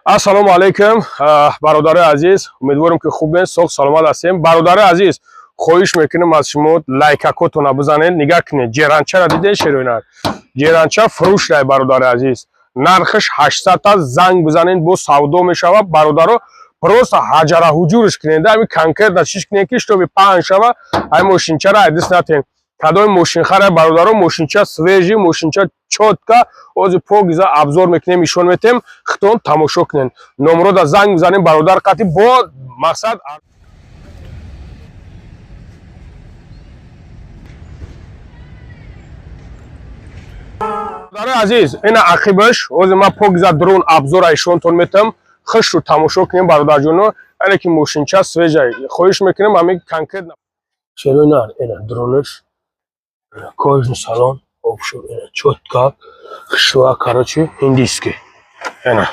Ассалому алайкум, бародарои азиз, умедворем, ки хубен, соғ саломат ҳастем. Бародарои азиз, хоҳиш мекунем аз шумо, лайкакотона бизанед. Нигаҳ кунед, ҷеранчара дидед, шероинар? Ҷеранча фурӯшдай, бародари азиз, нархаш 800 та. Занг бизанед, бо савдо мешавад. Бародаро, просто ҳаҷара ҳуҷурш кунед, ами конкретно чиш кунед, ки чтобы паҳн шава. Ай мошинчара айдис натен. Кадоми мошинхара, бародаро, мошинча свежий, мошинча чётко. Ози покиза обзор мекунем, ишон метем, хитон тамошо кунед. Номрода занг бизанем, бародар қати бо мақсад. Бародарои азиз, ина ақибаш. Ози ман покиза дрон обзора ишонтон метам, хушру тамошо кунем, бародарҷоно. Ане ки мошинча свежий. Хоҳиш мекунем, ами конкретно шеронар. Ина дронаш, кожаный салон, общем, ина чётко, хушва, короче, индийский ина.